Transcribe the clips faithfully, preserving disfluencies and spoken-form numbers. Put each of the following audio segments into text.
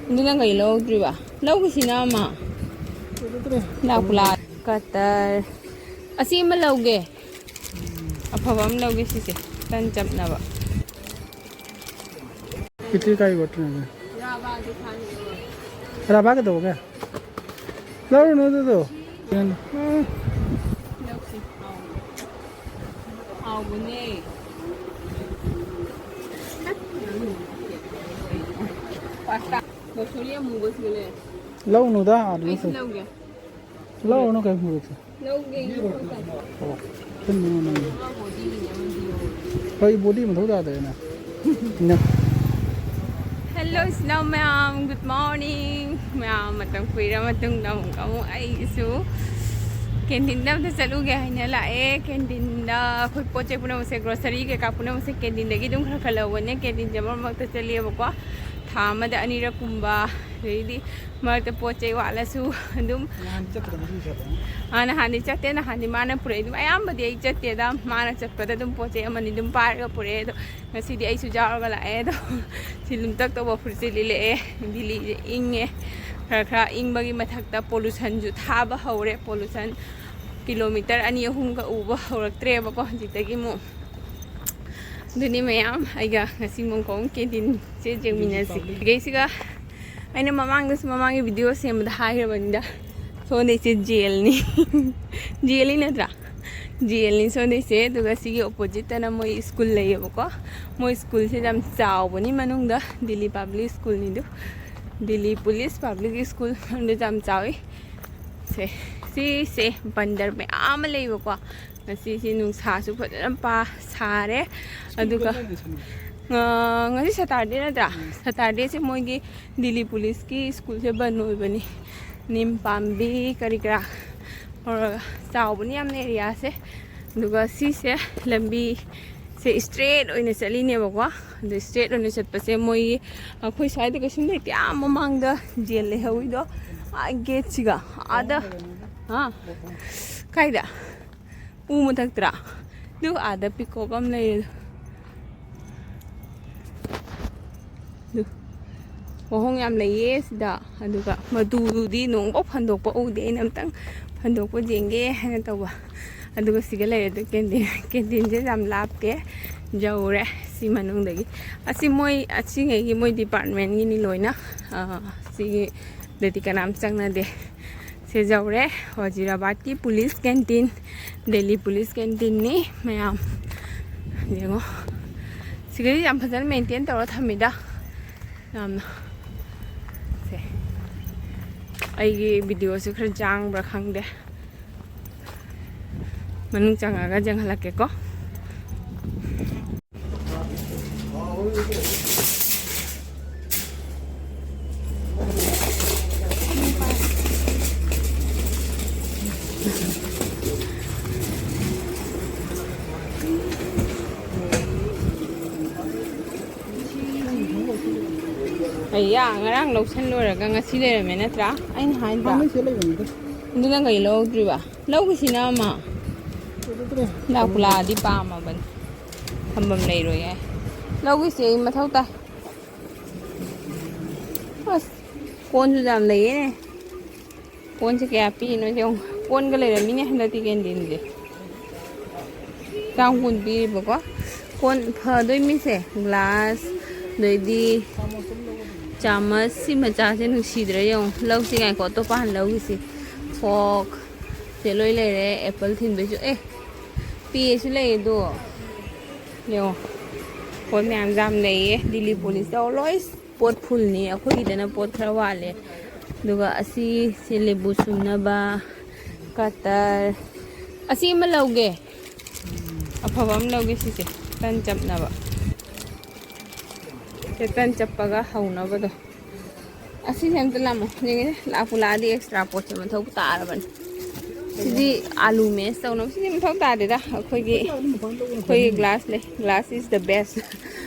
ꯑꯗꯨ ꯅꯪ ꯀꯩ ꯂꯧꯗ꯭ꯔꯤꯕ? ꯂꯧꯈꯤꯁꯤꯅ ꯑꯃ꯫ ꯂꯥꯛꯄꯨ ꯂꯥꯛ-, ꯀꯇꯔ꯫ ꯑꯁꯤ ꯑꯃ ꯂꯧꯒꯦ꯫ ꯑꯐꯕ ꯑꯃ ꯂꯧꯒꯦ ꯁꯤꯁꯦ꯫ ꯇꯟ ꯆꯞꯅꯕ꯫ ꯏꯇꯤ ꯀꯥꯏ ꯕꯣꯇꯜꯅꯣ? ꯔꯥꯕꯥꯗꯤ ꯊꯥꯡꯉꯦ꯫ ꯔꯥꯕꯥ ꯀꯩꯗꯧꯕꯒꯦ? ꯂꯧꯔꯨꯅꯨ ꯑꯗꯨꯗꯣ꯫ ꯂꯧꯁꯤ꯫ ꯍꯥꯎꯕꯅꯦ꯫ ꯄꯥꯁꯇꯥ꯫ ꯃꯁꯨꯔꯤ ꯑꯃꯨꯕꯁꯤꯒ ꯂꯩ꯫ ꯂꯧꯅꯨꯗ, ꯑꯗꯨ ꯑꯩꯁꯨ ꯂꯧꯒꯦ꯫ ꯂꯧꯔꯨꯅꯨ ꯀꯩꯝ ꯍꯧꯖꯤꯛꯁꯦ꯫ ꯂꯧꯒꯦ꯫ ꯑꯣ, ꯈꯨꯟ ꯃꯅꯨꯡ ꯅꯪꯒꯤ꯫ ꯕꯣꯗꯤꯒꯤꯅꯦ ꯑꯃꯗꯤ ꯌꯣꯜꯂꯦ꯫ ꯍꯣꯏ, ꯕꯣꯗꯤ ꯃꯊꯧ ꯇꯥꯗ꯭ꯔꯦꯅ꯫ ꯅ- Hello ꯏꯆꯤꯟ ꯏꯅꯥꯎ ꯃꯌꯥꯝ, good morning꯫ ꯃꯌꯥꯝ ꯃꯇꯝ ꯀꯨꯏꯔ ꯃꯇꯨꯡꯗ ꯑꯃꯨꯛ ꯑꯃꯨꯛ ꯑꯩꯁꯨ ꯀꯦꯟꯇꯤꯟꯗ ꯑꯝꯇ ꯆꯠꯂꯨꯒꯦ ꯍꯥꯏꯅ ꯂꯥꯛꯑꯦ꯫ ꯀꯦꯟꯇꯤꯟꯗ ꯑꯩꯈꯣꯏ ꯄꯣꯠ ꯆꯩ ꯄꯨꯝꯅꯃꯛꯁꯦ, ꯒ꯭ꯔꯣꯁꯔꯤ ꯀꯩꯀꯥ ꯄꯨꯝꯅꯃꯛꯁꯦ ꯀꯦꯟꯇꯤꯟꯗꯒꯤ ꯑꯗꯨꯝ ꯈꯔ ꯈꯔ ꯂꯧꯕꯅꯦ꯫ ꯀꯦꯟꯇꯤꯟꯁꯦ ꯃꯔꯛ ꯃꯔꯛꯇ ꯆꯠꯂꯦꯕꯀꯣ꯫ ꯊꯥ ꯑꯃꯗ ꯑꯅꯤꯔꯛꯀꯨꯝꯕ, ꯑꯗꯩꯗꯤ ꯃꯔꯛꯇ ꯄꯣꯠ ꯆꯩ ꯋꯥꯠꯂꯁꯨ ꯑꯗꯨꯝ ꯅꯍꯥꯟ ꯆꯠꯄꯗ ꯉꯁꯤ ꯆꯠꯄ? ꯑꯥ, ꯅꯍꯥꯟꯗꯤ ꯆꯠꯇꯦ꯫ ꯅꯍꯥꯟꯗꯤ ꯃꯥꯅ ꯄꯨꯔꯛꯏ꯫ ꯑꯗꯨꯝ ꯑꯌꯥꯝꯕꯗꯤ ꯑꯩ ꯆꯠꯇꯦꯗ꯫ ꯃꯥꯅ ꯆꯠꯄꯗ ꯑꯗꯨꯝ ꯄꯣꯠ ꯆꯩ ꯑꯃꯅꯤ ꯑꯗꯨꯝ ꯄꯥꯏꯔꯒ ꯄꯨꯔꯛꯑꯦ꯫ ꯑꯗꯣ ꯉꯁꯤꯗꯤ ꯑꯩꯁꯨ ꯌꯥꯎꯔꯒ ꯂꯥꯛꯑꯦ꯫ ꯑꯗꯣ ꯁꯤ ꯂꯨꯝꯇꯛ ꯇꯧꯕ ꯐꯨꯔꯤꯠꯁꯦ ꯂꯤꯠꯂꯛꯑꯦ꯫ ꯗꯤꯜꯂꯤꯁꯦ ꯏꯪꯉꯦ꯫ ꯈꯔ ꯈꯔ ꯏꯪꯕꯒꯤ ꯃꯊꯛꯇ ꯄꯣꯂꯨꯁꯟꯁꯨ ꯊꯥꯕ ꯍꯧꯔꯦ꯫ ꯄꯣꯂꯨꯁꯟ ꯀꯤꯂꯣꯃꯤꯇꯔ ꯑꯅꯤ ꯑꯍꯨꯝꯒ ꯎꯕ ꯍꯧꯔꯛꯇ꯭ꯔꯦꯕꯀꯣ ꯍꯧꯖꯤꯛꯇꯒꯤ ꯑꯃꯨꯛ꯫ ꯑꯗꯨꯅꯤ ꯃꯌꯥꯝ, ꯑꯩꯒ ꯉꯁꯤ ꯃꯣꯡꯈꯣꯡ ꯀꯦꯟꯇꯤꯟꯁꯦ ꯌꯦꯡꯃꯤꯟꯅꯁꯤ꯫ ꯀꯩꯁꯤꯒ ꯑꯩꯅ ꯃꯃꯥꯡꯗꯁꯨ, ꯃꯃꯥꯡꯒꯤ ꯚꯤꯗꯤꯑꯣ ꯁꯦꯝꯕꯗ ꯍꯥꯏꯈ꯭ꯔꯕꯅꯤꯗ, ꯁꯣꯝꯗꯩꯁꯦ ꯖꯦꯜꯅꯤ꯫ ꯖꯦꯜꯅꯤ ꯅꯠꯇ꯭ꯔꯥ? ꯖꯦꯜꯅꯤ ꯁꯣꯝꯗꯩꯁꯦ꯫ ꯑꯗꯨꯒ ꯁꯤꯒꯤ ꯑꯣꯄꯣꯖꯤꯠꯇꯅ ꯃꯣꯏ ꯁ꯭ꯀꯨꯜ ꯂꯩꯌꯦꯕꯀꯣ꯫ ꯃꯣꯏ ꯁ꯭ꯀꯨꯜꯁꯦ ꯌꯥꯝ ꯆꯥꯎꯕꯅꯤ ꯃꯅꯨꯡꯗ, ꯗꯤꯜꯂꯤ ꯄꯕ꯭ꯂꯤꯛ ꯁ꯭ꯀꯨꯜꯅꯤꯗꯨ꯫ ꯗꯤꯜꯂꯤ ꯄꯨꯂꯤꯁ ꯄꯕ꯭ꯂꯤꯛ ꯁ꯭ꯀꯨꯜ ꯃꯅꯨꯡꯗ ꯌꯥꯝ ꯆꯥꯎꯋꯤ꯫ ꯁꯦ, ꯁꯤꯁꯦ ꯕꯟꯗꯔ ꯃꯌꯥꯝ ꯑꯃ ꯂꯩꯕꯀꯣ꯫ ꯉꯁꯤꯁꯤ ꯅꯨꯡꯁꯥꯁꯨ ꯐꯖꯅ ꯄꯥ-, ꯁꯥꯔꯦ꯫ ꯑꯗꯨꯒ, ꯑ, ꯉꯁꯤ ꯁꯇꯔꯗꯦ ꯅꯠꯇ꯭ꯔꯥ? ꯁꯇꯔꯗꯦꯁꯦ ꯃꯣꯏꯒꯤ ꯗꯤꯜꯂꯤ ꯄꯨꯂꯤꯁꯀꯤ ꯁ꯭ꯀꯨꯜꯁꯦ ꯕꯟ ꯑꯣꯏꯕꯅꯤ꯫ ꯅꯤꯝ ꯄꯥꯝꯕꯤ ꯀꯔꯤ ꯀꯔꯥ ꯍꯧꯔꯒ ꯆꯥꯎꯕꯅꯤ ꯌꯥꯝꯅ ꯑꯦꯔꯤꯌꯥꯁꯦ꯫ ꯑꯗꯨꯒ ꯁꯤꯁꯦ ꯂꯝꯕꯤꯁꯦ ꯏꯁꯇ꯭ꯔꯦꯠ ꯑꯣꯏꯅ ꯆꯠꯂꯤꯅꯦꯕꯀꯣ꯫ ꯑꯗꯨ ꯏꯁꯇ꯭ꯔꯦꯠ ꯑꯣꯏꯅ ꯆꯠꯄꯁꯦ ꯃꯣꯏꯒꯤ, ꯑꯩꯈꯣꯏ ꯁ꯭ꯋꯥꯏꯗ ꯀꯩꯁꯨꯝ ꯂꯩꯇꯦ꯫ ꯑꯥ ꯃꯃꯥꯡꯗ ꯖꯦꯜ ꯂꯩꯍꯧꯋꯤꯗꯣ, ꯑꯥ ꯒꯦꯠꯁꯤꯒ ꯑꯥꯗ, ꯍꯥ? ꯀꯥꯏꯗ? ꯎ ꯃꯊꯛꯇꯔꯥ? ꯑꯗꯨ ꯑꯥꯗ ꯄꯤꯀꯣꯛ ꯑꯃ ꯂꯩꯔꯦ꯫ ꯑꯗꯨ ꯃꯑꯣꯡ ꯌꯥꯝ ꯂꯩꯌꯦ ꯁꯤꯗ꯫ ꯑꯗꯨꯒ ꯃꯇꯨꯗꯨꯗꯤ ꯅꯣꯡꯐꯥꯎ ꯐꯟꯗꯣꯛꯄ ꯎꯗꯦ꯫ ꯑꯩꯅ ꯑꯝꯇꯪ ꯐꯟꯗꯣꯛꯄ ꯌꯦꯡꯒꯦ ꯍꯥꯏꯅ ꯇꯧꯕ꯫ ꯑꯗꯨꯒ ꯁꯤꯒ ꯂꯩꯔꯦ ꯑꯗꯨ ꯀꯦꯟꯇꯤꯟ꯫ ꯀꯦꯟꯇꯤꯟꯁꯦ ꯌꯥꯝ ꯂꯥꯞꯇꯦ, ꯌꯧꯔꯦ ꯁꯤ ꯃꯅꯨꯡꯗꯒꯤ꯫ ꯑꯁꯤ ꯃꯣꯏ, ꯑꯁꯤꯉꯩꯒꯤ ꯃꯣꯏ ꯗꯤꯄꯥꯔꯠꯃꯦꯟꯒꯤꯅꯤ ꯂꯣꯏꯅ꯫ ꯑꯥ, ꯁꯤꯒꯤꯗꯗꯤ ꯀꯅꯥꯝ ꯆꯪꯅꯗꯦ꯫ ꯁꯦ ꯌꯧꯔꯦ, ꯋꯥꯖꯤꯔꯥꯕꯥꯗꯀꯤ ꯄꯨꯂꯤꯁ ꯀꯦꯟꯇꯤꯟ, ꯗꯦꯜꯂꯤ ꯄꯨꯂꯤꯁ ꯀꯦꯟꯇꯤꯟꯅꯤ ꯃꯌꯥꯝ꯫ ꯌꯦꯡꯉꯣ, ꯁꯤꯒꯗꯤ ꯌꯥꯝ ꯐꯖꯅ ꯃꯦꯟꯇꯦꯟ ꯇꯧꯔ ꯊꯝꯃꯤꯗ ꯌꯥꯝꯅ꯫ ꯁꯦ, ꯑꯩꯒꯤ ꯚꯤꯗꯤꯑꯣꯁꯦ ꯈꯔ ꯖꯥꯡꯕ꯭ꯔꯥ ꯈꯪꯗꯦ, ꯃꯅꯨꯡ ꯆꯪꯉꯒ ꯌꯦꯡꯍꯜꯂꯛꯀꯦꯀꯣ꯫ ꯑꯩꯌꯥ, ꯉꯔꯥꯡ ꯂꯧꯁꯟ ꯂꯣꯏꯔꯒ ꯉꯁꯤ ꯂꯩꯔꯝꯃꯦ ꯅꯠꯇ꯭ꯔꯥ? ꯑꯩꯅ ꯍꯥꯏꯗ꯭ꯔꯥ? ꯍꯥꯡꯉꯩꯁꯦ ꯂꯩꯕꯅꯤꯗ꯫ ꯑꯗꯨ ꯅꯪ ꯀꯩ ꯂꯧꯔꯛꯇ꯭ꯔꯤꯕ? ꯂꯧꯈꯤꯁꯤꯅ ꯑꯃ꯫ ꯐꯖꯗ꯭ꯔꯦ꯫ ꯂꯥꯛꯄꯨ ꯂꯥꯛꯑꯗꯤ ꯄꯥꯝꯃꯕꯅꯤ꯫ ꯊꯝꯐꯝ ꯂꯩꯔꯣꯏꯌꯦ꯫ ꯂꯧꯈꯤꯁꯦ ꯑꯩ ꯃꯊꯧ ꯇꯥꯏ꯫ ꯑꯁ, ꯀꯣꯟꯁꯨ ꯌꯥꯝ ꯂꯩꯌꯦ꯫ ꯀꯣꯟꯁꯦ ꯀꯌꯥ ꯄꯤꯔꯤꯅꯣ ꯌꯦꯡꯉꯣ꯫ ꯀꯣꯟꯒ ꯂꯩꯔꯝꯃꯤꯅꯦ ꯍꯟꯗꯛꯇꯤ ꯀꯦꯟꯇꯤꯟꯁꯦ꯫ ꯆꯥꯝ ꯀꯨꯟ ꯄꯤꯔꯤꯕꯀꯣ꯫ ꯀꯣꯟ ꯐꯗꯣꯏ ꯃꯤꯁꯦ ꯒ꯭ꯂꯥꯁ, ꯑꯗꯩꯗꯤ ꯆꯥꯃꯁ, ꯁꯤ ꯃꯆꯥꯁꯦ ꯅꯨꯡꯁꯤꯗ꯭ꯔꯥ ꯌꯦꯡꯉꯣ꯫ ꯂꯧꯁꯤ ꯉꯥꯏꯈꯣ, ꯑꯇꯣꯞꯄ ꯍꯥꯟꯅ ꯂꯧꯈꯤꯁꯤ꯫ ꯐꯣꯛ, ꯁꯦ ꯂꯣꯏ ꯂꯩꯔꯦ꯫ ꯑꯦꯄꯜ ꯊꯤꯟꯕꯩꯁꯨ, ꯑꯦ, ꯄꯦꯁꯨ ꯂꯩ ꯑꯗꯣ꯫ ꯌꯦꯡꯉꯣ, ꯄꯣꯠ ꯃꯌꯥꯝ ꯌꯥꯝ ꯂꯩꯌꯦ꯫ ꯗꯤꯜꯂꯤ ꯄꯨꯂꯤꯁꯇ ꯂꯣꯏ ꯄꯣꯠ ꯐꯨꯜꯅꯤ꯫ ꯑꯩꯈꯣꯏꯒꯤꯗꯅ ꯄꯣꯠ ꯈꯔ ꯋꯥꯠꯂꯦ꯫ ꯑꯗꯨꯒ ꯑꯁꯤ, ꯁꯤ ꯂꯦꯕꯨ ꯁꯨꯝꯅꯕ, ꯀꯇꯔ꯫ ꯑꯁꯤ ꯑꯃ ꯂꯧꯒꯦ꯫ ꯑꯐꯕ ꯑꯃ ꯂꯧꯒꯦ ꯁꯤꯁꯦ꯫ ꯇꯟ ꯆꯞꯅꯕ꯫ ꯁꯦ ꯇꯟ ꯆꯞꯄꯒ ꯍꯧꯅꯕꯗꯣ꯫ ꯑꯁꯤꯁꯦ ꯑꯝꯇ ꯂꯥꯝꯃꯣ꯫ ꯌꯦꯡꯉꯤꯅꯦ, ꯂꯥꯛꯄꯨ ꯂꯥꯛꯑꯗꯤ ꯑꯦꯛꯁꯇ꯭ꯔꯥ ꯄꯣꯠꯁꯦ ꯃꯊꯧ ꯇꯥꯔꯕꯅꯤ꯫ ꯁꯤꯗꯤ ꯑꯥꯂꯨ ꯃꯦꯁ ꯇꯧꯅꯕ꯫ ꯁꯤꯗꯤ ꯃꯊꯧ ꯇꯥꯗꯦꯗ꯫ ꯑꯩꯈꯣꯏꯒꯤ, ꯑꯩꯈꯣꯏꯒꯤ ꯒ꯭ꯂꯥꯁ ꯂꯩ꯫ Glass is the best꯫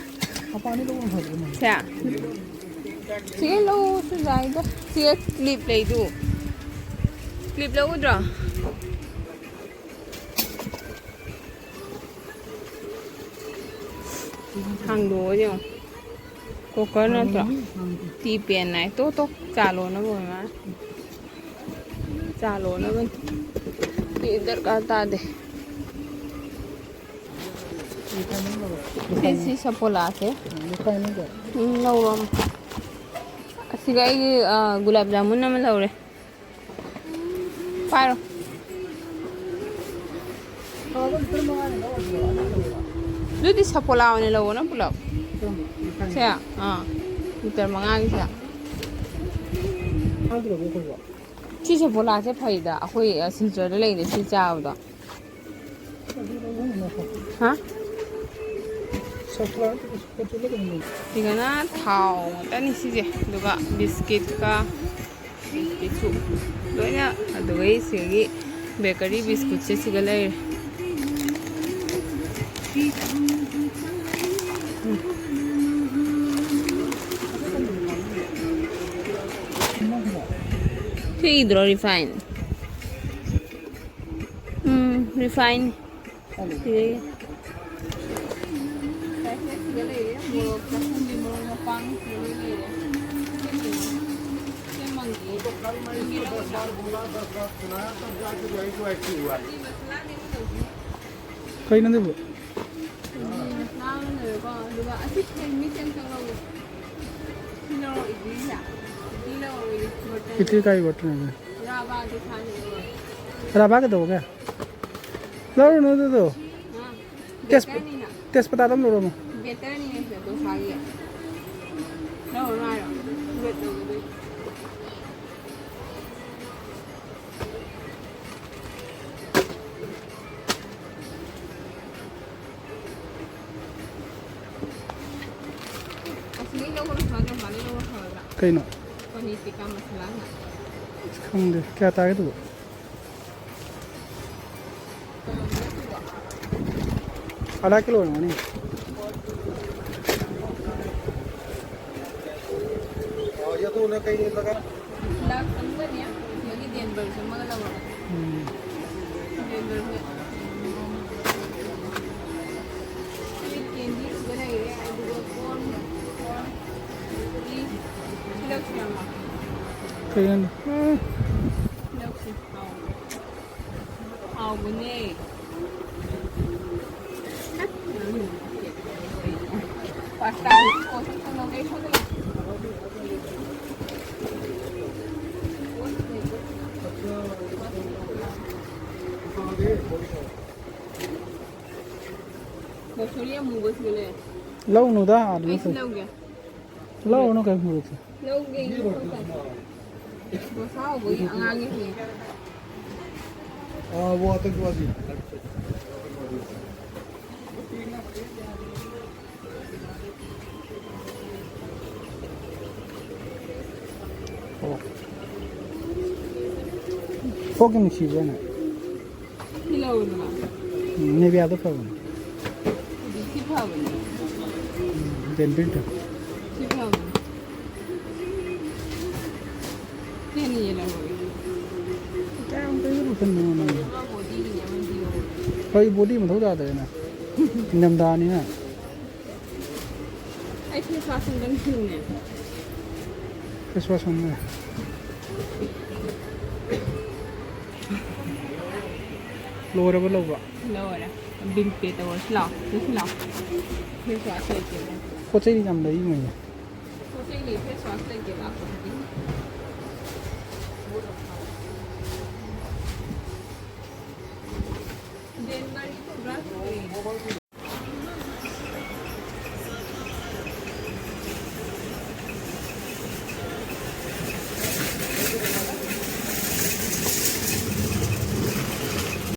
ꯃꯄꯥꯟꯗ ꯂꯧꯕꯅ ꯐꯗ꯭ꯔꯣ ꯅꯪ? ꯁꯦ꯫ ꯁꯤꯒ ꯂꯧꯁꯨ ꯌꯥꯏꯗ꯫ ꯁꯤꯒ ꯀ꯭ꯂꯤꯞ ꯂꯩꯗꯨ꯫ ꯀ꯭ꯂꯤꯞ ꯂꯧꯒꯗ꯭ꯔꯣ? ꯍꯥꯡꯗꯣꯛꯑꯣ ꯌꯦꯡꯉꯣ꯫ ꯀꯣꯀꯔ ꯅꯠꯇ꯭ꯔꯣ? ꯇꯤ ꯄꯦꯟ ꯍꯥꯏ꯫ ꯇꯣ, ꯇꯣ, ꯆꯥ ꯂꯣꯟꯅꯕ ꯑꯣꯏ ꯃꯥꯜꯂꯦ꯫ ꯆꯥ ꯂꯣꯟꯅꯕꯅꯤ꯫ ꯇꯤ ꯗꯔꯀꯥꯔ ꯇꯥꯗꯦ꯫ ꯁꯤ, ꯁꯤ ꯁꯐꯣꯂꯥꯁꯦ꯫ ꯎꯝ, ꯂꯧꯔꯣ ꯑꯃ꯫ ꯑꯁꯤꯒ ꯑꯩꯒꯤ, ꯑ, ꯒꯨꯂꯥꯞ ꯖꯥꯃꯨꯟ ꯑꯃ ꯂꯧꯔꯦ꯫ ꯄꯥꯏꯔꯣ꯫ ꯑꯗꯨꯗꯤ ꯁꯐꯣꯂꯥ ꯑꯣꯏꯅ ꯂꯧꯑꯣꯅ ꯄꯨꯂꯞ꯫ ꯁꯦ, ꯑꯥ, ꯂꯤꯇꯔ ꯃꯉꯥꯒꯤꯁꯦ꯫ ꯁꯤ ꯁꯐꯣꯂꯥꯁꯦ ꯐꯩꯗ, ꯑꯩꯈꯣꯏ, ꯑ, ꯁꯤꯜꯆꯔꯗ ꯂꯩꯅꯦ ꯁꯤ ꯆꯥꯕꯗꯣ꯫ ꯍꯥ? ꯁꯤꯒꯅ ꯊꯥꯎ ꯉꯥꯛꯇꯅꯤ ꯁꯤꯁꯦ, ꯑꯗꯨꯒ ꯕꯤꯁꯀꯤꯠꯀ ꯕꯤꯁꯀꯤꯠꯁꯨ ꯂꯣꯏꯅ, ꯑꯗꯨꯒ ꯁꯤꯒꯤ ꯕꯦꯀꯔꯤ ꯕꯤꯁꯀꯨꯠꯁꯦ ꯁꯤꯒ ꯂꯩꯔꯦ꯫ ꯊꯤꯗ꯭ꯔꯣ ꯔꯤꯐꯥꯏꯟ? ꯎꯝ, ꯔꯤꯐꯥꯏꯟ꯫ ꯁꯤꯗꯩ꯫ ꯁꯤꯗ ꯂꯩꯔꯦ꯫ ꯃꯣꯔꯣꯛ ꯆꯥꯁꯟꯕꯤ, ꯃꯔꯣꯏ ꯃꯄꯥꯡ ꯁꯤꯗ ꯂꯣꯏ ꯂꯩꯔꯦ꯫ ꯁꯦꯝꯃꯒꯦ꯫ ꯀꯩꯅꯣ ꯑꯗꯨꯕꯨ? ꯃꯁꯂꯥ ꯑꯃ ꯂꯩꯔꯦꯀꯣ, ꯑꯗꯨꯒ ꯑꯁꯤ ꯃꯤꯁꯦ ꯑꯝꯇꯪ ꯂꯧꯒꯦ꯫ ꯁꯤ ꯂꯧꯔꯣ, ꯏꯗꯂꯤꯁꯦ꯫ ꯏꯗꯂꯤ ꯂꯧꯔꯣ, ꯏꯗꯂꯤ ꯀꯥꯏ ꯕꯇꯟ? ꯔꯥꯕꯥꯗꯣ ꯁꯥꯅꯤ ꯂꯧꯔꯣ꯫ ꯔꯥꯕꯥ ꯀꯩꯗꯧꯕꯒꯦ? ꯂꯧꯔꯨꯅꯨ ꯑꯗꯨꯗꯣ꯫ ꯍꯥ? ꯇꯦꯁ-, ꯕꯦꯇꯔꯅꯤꯅ꯫ ꯇꯦꯁꯄꯇꯥꯗꯣ ꯑꯃ ꯂꯧꯔꯝꯃꯣ꯫ ꯕꯦꯇꯔꯅꯤꯅꯦ ꯁꯤꯗ ꯗꯣꯁꯥꯒꯤ꯫ ꯂꯧꯔꯨꯅꯨ ꯍꯥꯏꯔꯣ? ꯕ꯭ꯔꯦꯗ ꯂꯧꯒꯗꯣꯏ꯫ ꯑꯁꯤꯗꯩ ꯂꯧꯕꯅ ꯐꯗ꯭ꯔꯥ, ꯃꯄꯥꯟꯗꯩ ꯂꯧꯕꯅ ꯐꯒꯗ꯭ꯔꯥ? ꯀꯩꯅꯣ? ꯄꯅꯤꯔ ꯇꯤꯛꯀꯥ ꯃꯁꯥꯂꯥꯁꯤꯅ꯫ ꯑꯁ, ꯈꯪꯗꯦ꯫ ꯀꯌꯥ ꯇꯥꯒꯦ ꯑꯗꯨꯕꯨ? ꯑꯗꯥ ꯀꯤꯂꯣ ꯑꯣꯏꯔꯝꯒꯅꯤ꯫ ꯂꯥꯛ ꯑꯃꯒꯅꯦ, ꯁꯤꯗꯒꯤ ꯗꯦꯟꯕꯔꯁ ꯑꯃꯒ ꯂꯧꯔꯒꯦ꯫ ꯎꯝ꯫ ꯗꯦꯟꯕꯔꯁꯦ꯫ ꯁ꯭ꯋꯤꯠ ꯀꯦꯟꯗꯤ ꯁꯤꯗ ꯂꯩꯔꯦ, ꯑꯗꯨꯒ ꯀꯣꯔꯟ, ꯀꯣꯔꯟ꯫ ꯀꯩꯅꯣ? ꯂꯧꯁꯤ꯫ ꯍꯥꯎꯕꯅꯦ꯫ ꯃꯁꯨꯔꯤ ꯑꯃꯨꯕꯁꯨ ꯂꯩ꯫ ꯂꯧꯅꯨꯗ, ꯑꯗꯨ ꯑꯩꯁꯨ ꯂꯧꯒꯦ꯫ ꯂꯧꯔꯨꯅꯨ ꯀꯩꯝ ꯄꯨꯔꯛꯇꯦ꯫ ꯂꯧꯒꯦ꯫ ꯃꯁꯥ ꯍꯧꯕꯒꯤ ꯑꯉꯥꯡꯒꯤ ꯍꯦꯛ꯫ हाँ, वो आतंकवादी। ꯑꯣ꯫ ꯀꯣꯛꯀꯤ ꯅꯨꯡꯁꯤꯕ꯭ꯔꯅꯦ? ꯁꯤ ꯂꯧꯔꯣꯗꯅ꯫ ꯎꯝ, ꯅꯦꯕꯤꯌꯥꯗꯣ ꯐꯕꯅꯦ꯫ ꯁꯤ ꯐꯕꯅꯦ꯫ ꯗꯦꯟꯕꯤꯜꯗꯣ꯫ ꯁꯤ ꯐꯕꯅꯦ꯫ ꯁꯤ ꯑꯅꯤ ꯂꯧꯔꯣ꯫ ꯀꯌꯥꯝ ꯀꯨꯏꯅ ꯂꯧꯁꯟꯗꯣꯏꯅꯣ ꯅꯪ? ꯑꯃ ꯕꯣꯗꯤꯒꯤꯅꯦ, ꯑꯃ ꯗꯤꯑꯣ꯫ ꯍꯣꯏ, ꯕꯣꯗꯤ ꯃꯊꯧ ꯇꯥꯗ꯭ꯔꯦꯅ꯫ ꯏꯪꯊꯝꯊꯥꯅꯤꯅ꯫ ꯑꯩ ꯐꯦꯁ ꯋꯥꯁ ꯑꯝꯇꯪ ꯁꯤꯟꯅꯦ꯫ ꯐꯦꯁ ꯋꯥꯁ ꯑꯃ꯫ ꯂꯣꯏꯔꯕ ꯂꯧꯕ? ꯂꯣꯏꯔꯦ꯫ ꯕꯤꯜ ꯄꯦ ꯇꯧꯔꯁꯤ ꯂꯥꯛꯑꯣ꯫ ꯁꯤ ꯂꯥꯛꯑꯣ꯫ ꯐꯦꯁ ꯋꯥꯁ ꯂꯩꯇꯦꯕ꯫ ꯄꯣꯠ ꯆꯩꯗꯤ ꯌꯥꯝ ꯂꯩꯔꯤꯉꯩꯅꯦ꯫ ꯄꯣꯠ ꯆꯩ ꯂꯩ, ꯐꯦꯁ ꯋꯥꯁ ꯂꯩꯇꯦ ꯂꯥꯛꯄꯗꯗꯤ꯫ ꯗꯦꯟ ꯃꯔꯤ ꯄꯨꯔꯥ ꯁꯨꯔꯦ꯫